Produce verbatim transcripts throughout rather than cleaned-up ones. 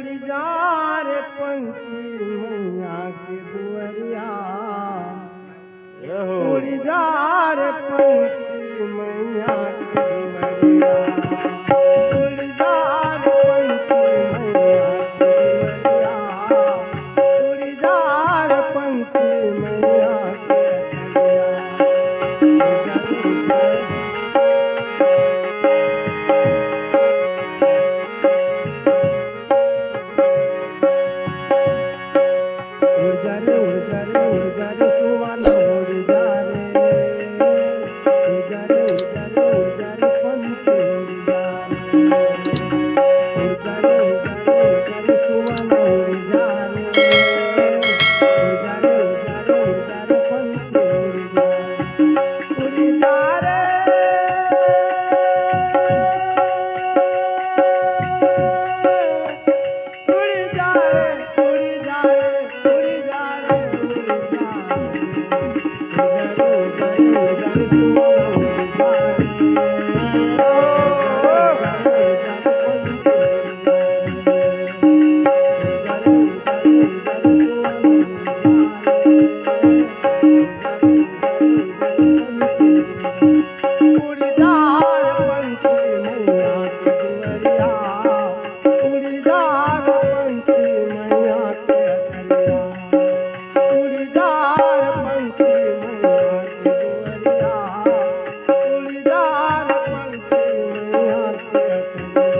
उड़ जा रे पंछी मैया के दुआरिया, उड़ जा रे पंछी मैया के दुआरिया, उड़ जा रे पंछी मैया के दुआरिया, उड़ जा रे पंछी मैया के दुआरिया। उड़ जा रे, उड़ जा रे, उड़ जा रे, सुवाना उड़ जा रे। उड़ जा रे, उड़ जा रे, उड़ जा रे, पंछी उड़ जा रे। उड़ जा रे, उड़ जा रे, उड़ जा रे, सुवाना उड़ जा रे। उड़ जा रे, उड़ जा रे, उड़ जा रे, पंछी उड़ जा रे। उड़ जा रे। उड़ जा रे, उड़ जा रे, उड़ जा रे, उड़ जा रे। उड़ जा रे पंछी मैया के दुआरिया, उड़ जा रे पंछी मैया के दुआरिया, उड़ जा रे पंछी मैया के दुआरिया, उड़ जा रे पंछी मैया के दुआरिया।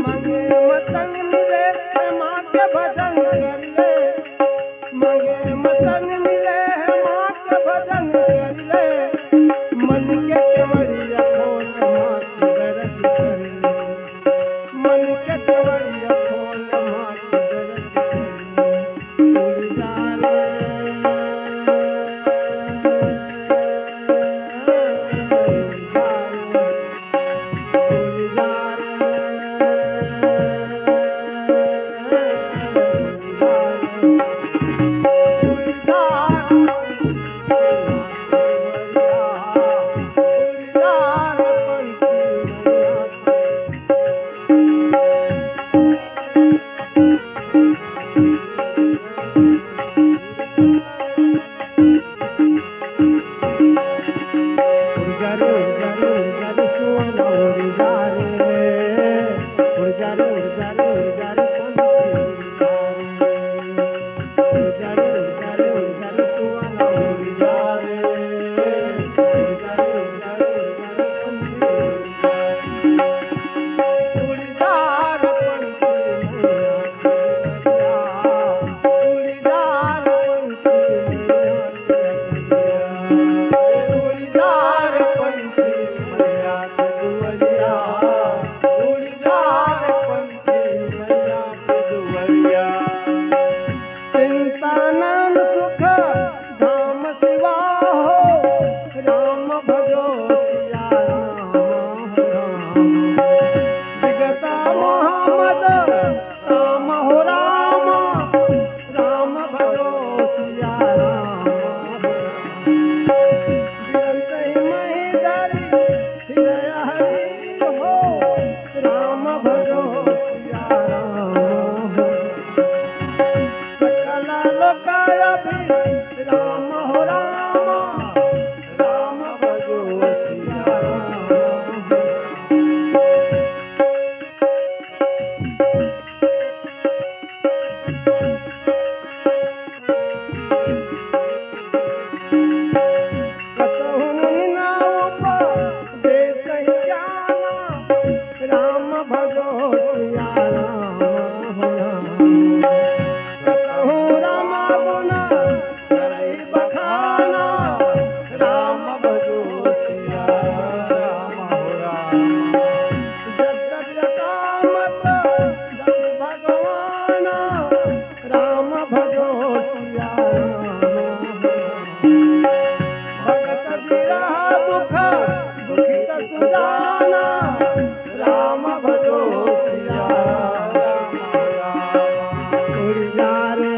मांगे मतन मिले, माँ के भजन कर ले। मांगे मतन मिले, माँ के भजन कर ले। मन के केवड़िया खोल, माँ के दरस कर ले। मन के केवड़िया खोल, माँ के दरस कर ले। उड़ जा रे। उड़ जा रे, उड़ जा रे, उड़ जा रे, सुवाना उड़ जा रे। उड़ जा रे, उड़ जा रे, उड़ जा रे, पंछी उड़ जा रे। उड़ जा रे, उड़ जा रे, उड़ जा रे, सुवाना उड़ जा रे। उड़ जा रे, उड़ जा रे, उड़ जा रे, पंछी उड़ जा रे। उड़ जा रे पंछी मैया के दुआरिया, उड़ जा रे पंछी मैया के दुआरिया, उड़ जा रे पंछी मैया के दुआरिया, उड़ जा रे पंछी मैया के दुआरिया। चिंता नाम सुख धाम सिवा हो, राम भजो सिया राम हो राम। विगता मोहम्मद राम हो राम, राम भजो सिया राम हो राम। विरंत ही महिंदरी हृदय हरि हो, राम भजो सिया राम हो। सकल लोकाया भी राम हो राम, राम भजो सिया राम हो। कतहु मुनि ना उपदेस ज्ञान, राम भजो सिया राम हो राम। कतहु राम गुण करई बखाना, राम भजो सिया राम हो राम। जब जब जटा मत जब भगवाना, राम भजो सिया राम। भगत विरह दुख दुखित सुजाना, राम भजो सिया राम। उड़ जा रे,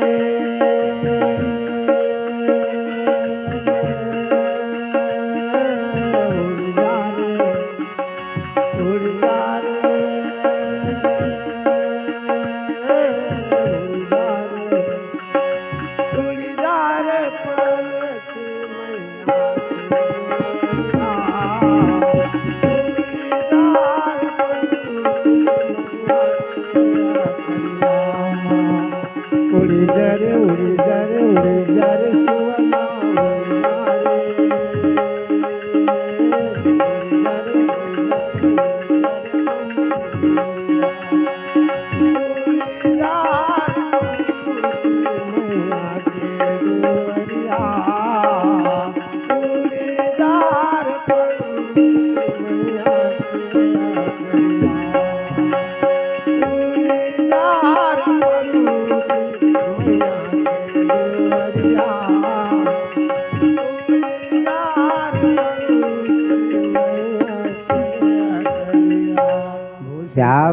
उड़ जा रे, उड़ जा रे। श्याम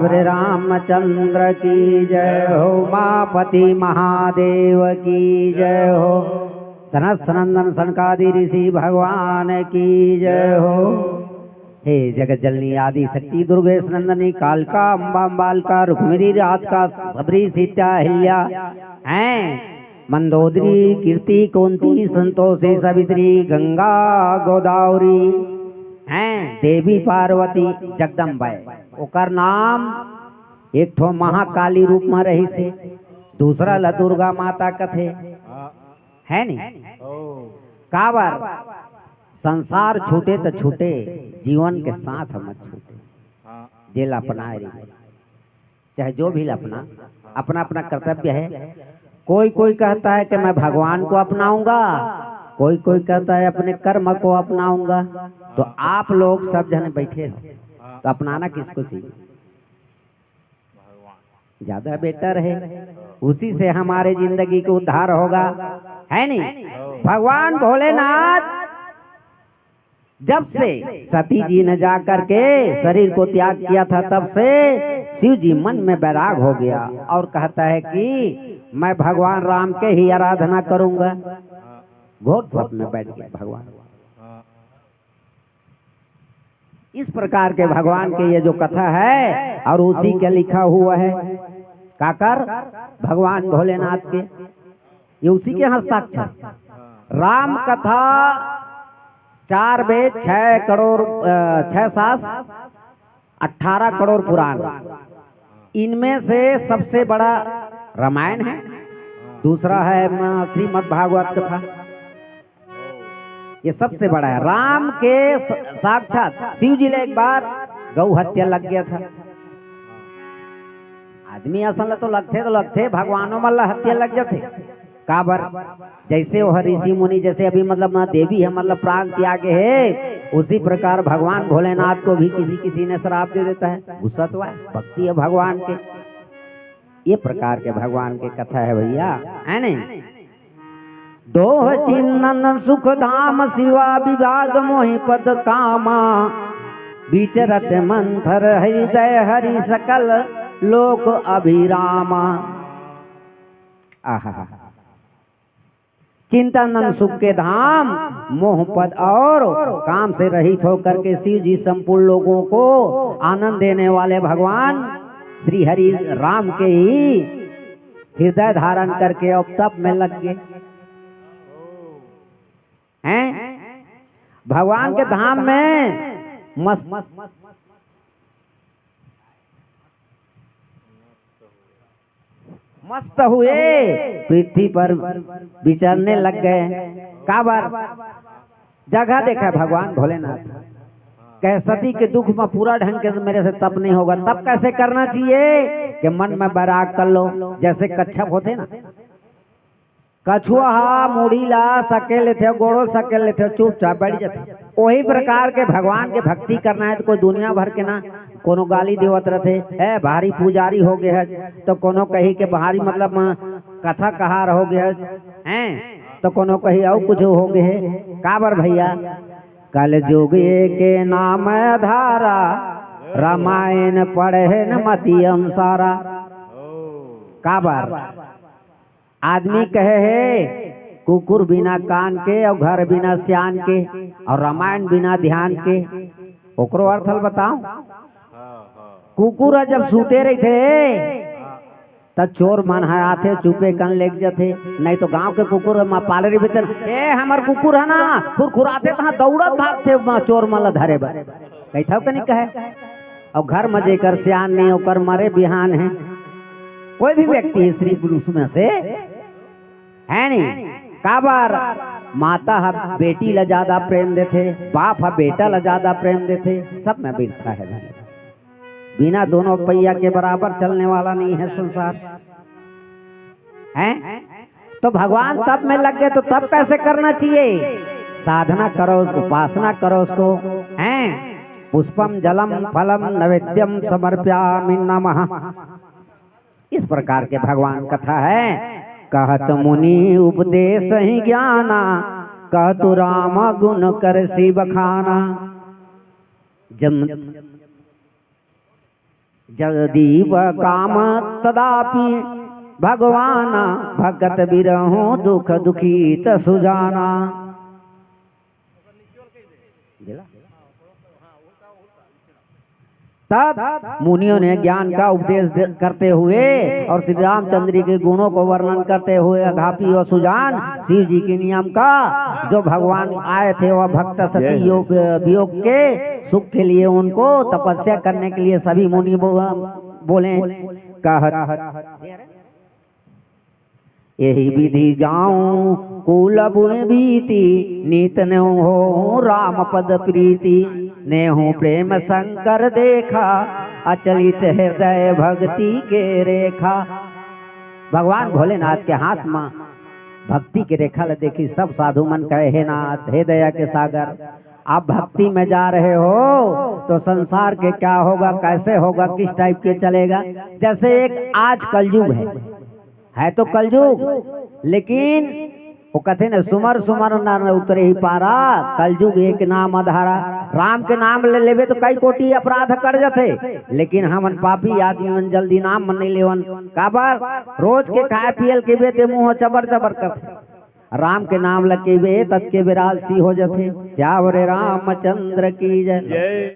रामचंद्र की जय हो, उमापति महादेव की जय हो, सनत सनंदन सनकादि ऋषि भगवान की जय हो। हे जगत जननी आदि शक्ति दुर्गेश नंदनी कालका अम्बा अम्बालिका रुक्मिणी राधिका शबरी सीता अहिल्या हैं, मंदोदरी कीर्ति कुंती संतोषी सावित्री गंगा गोदावरी हैं, देवी पार्वती जगदम्बा। ओकर नाम एक ठो महाकाली रूप म रहिस हे, दूसरा ल दुर्गा माता कथे, हाँ। है नी? ओ। काबर? संसार छूटे त छूटे, जीवन के साथ मत छूटे। हाँ। जेला अपनाए रही, चाहे जो भी अपना, अपना अपना कर्तव्य है। कोई कोई कहता है कि मैं भगवान को अपनाऊंगा, कोई कोई कहता है अपने कर्म को अपनाऊंगा। तो आप लोग सब जने बैठे हो, तो अपनाना किसको चाहिए? भगवान। ज्यादा बेटर है, उसी से हमारे जिंदगी का उद्धार होगा, है नहीं? भगवान भोलेनाथ जब से सती जी ने जा करके शरीर को त्याग किया था, तब से शिव जी मन में बैराग हो गया और कहता है कि मैं भगवान राम के ही आराधना करूंगा, घोर तप में बैठ गए भगवान। इस प्रकार के भगवान के ये जो कथा है और उसी के लिखा हुआ है, काकर? भगवान भोलेनाथ के, ये उसी के हस्ताक्षर। राम कथा चार वेद, छह करोड़, अ, छह शास्त्र, अठारह करोड़ पुराण, इनमें से सबसे बड़ा रामायण है, दूसरा है, अ, श्रीमद् भागवत कथा। ये सबसे बड़ा है। राम के स-, साक्षात शिव जी ले एक बार गौ हत्या लग गया था। आदमी असन ल तो लगथे, तो लगथे, भगवानो मन ल हत्या लग जाथे। काबर? जैसे वह ऋषि मुनि, जैसे अभी मतलब ना देवी है, मतलब प्राण त्यागे है, उसी प्रकार भगवान भोलेनाथ को भी किसी किसी ने श्राप दे देता है। गुस्सा तो है, भक्ति है भगवान के। ये प्रकार के भगवान के कथा है भैया, है नहीं? दोह चिन्ह नंदन सुख धाम, शिवा विभाग मोहि पद कामा। विचरत मंथर हृदय हरि सकल लोक अभिरामा। आहा। चिंतानंद सुख के धाम, मोह पद और काम से रहित होकर के शिव जी संपूर्ण लोगों को आनंद देने वाले भगवान श्री हरि राम के ही हृदय धारण करके अब तप में लग गए हैं। भगवान के धाम में मस्त, मस्त हुए, पृथ्वी पर विचरने लग गए। काबर? जगह देखा भगवान भोलेनाथ, कहे सती के दुख में पूरा ढंग के मेरे से तप नहीं होगा। तप कैसे करना चाहिए? कि मन में बैराग कर लो, जैसे कच्छप होते ना, कछुआ हा मुड़ी ला सकेल लेथे, गोड़ो सकेल लेथे, चुपचाप बैठ जाथे। वही प्रकार के भगवान के भक्ति करना है तो कोई दुनिया भर के ना, कोनो गाली देवत रहथे, "ए, भारी पुजारी हो गए है," तो कोनो कही के भारी मतलब म कथा कहार हो गए है, हैं? तो कोनो कही अउ कुछ हो गए है। काबर भैया? कल जुग के नाम धारा, रामायण पढ़े न मति अनुसारा। काबर? आदमी कहे हे, "कुकुर बिना कान के और घर बिना सियान के और रामायण बिना ध्यान के।" ओकरो अर्थ ल बताओ। कुकुर ह जब सूते रहिथे, त चोर मन ह आथे, चुपे कन लेग जथे। नहीं तो गांव के कुकुर म पाले रहिबे त, "ए, हमर कुकुर है ना, खुरखुराथे," तहाँ दौड़त भागथे म चोर मन ल धरे बर। कहिथव के नहीं कहे? और घर म जेकर सियान नहीं, ओकर मरे बिहान है। कोई भी व्यक्ति स्त्री पुरुष में से है नहीं। काबर? माता ह बेटी ला ज्यादा प्रेम देथे, बाप ह बेटा ला ज्यादा प्रेम देथे, सब में बिरथा है भाई। बिना दोनों पहिया के बराबर चलने वाला नहीं है संसार, हैं? तो भगवान तप में लग गए, तो तप कैसे करना चाहिए? साधना करो, उपासना करो उसको, हैं? पुष्पम जलम फलम नैवेद्यम समर्पयामि नमः। इस प्रकार के भगवान कथा है। कहत मुनि उपदेश ही ज्ञाना, कहतु राम गुण करसि बखाना। जम जदीव काम तदापि भगवान, भगत बिरहु दुख दुखित सुजाना। तब मुनियों ने ज्ञान का उपदेश दे- करते हुए और श्री रामचंद्र जी के गुणों को वर्णन करते हुए अघापी और सुजान शिव जी के नियम का, जो भगवान आए थे वह भक्त सती योग वियोग के सुख के लिए उनको तपस्या करने के लिए सभी मुनि बो-, बोले। कहत यही विधि जाऊं कुल बुए बीती, नीत नेहु हो राम पद प्रीति। नेहु प्रेम शंकर देखा, अचलित हृदय भक्ति के रेखा। भगवान भोलेनाथ के हाथ में भक्ति के रेखा ल देखी, सब साधु मन कहे, "हे नाथ, हे दया के सागर, आप भक्ति में जा रहे हो तो संसार के क्या होगा, कैसे होगा, किस टाइप के चलेगा।" जैसे एक आज कलयुग है, है तो कलयुग, लेकिन वो कथे न, "सुमर सुमर नर उतरे ही पारा, कलयुग एक नाम अधारा।" राम के नाम ले लेबे तो कई कोटि अपराध कट जथे, लेकिन हमन पापी आदमी मन जल्दी नाम मन नहीं लेवन। काबर? रोज के खाए पियल के बेते मुंह चबर चबर करथे। राम के नाम ल केबे तत के बेर आलसी हो जथे। सियावर रामचंद्र की जय। जय।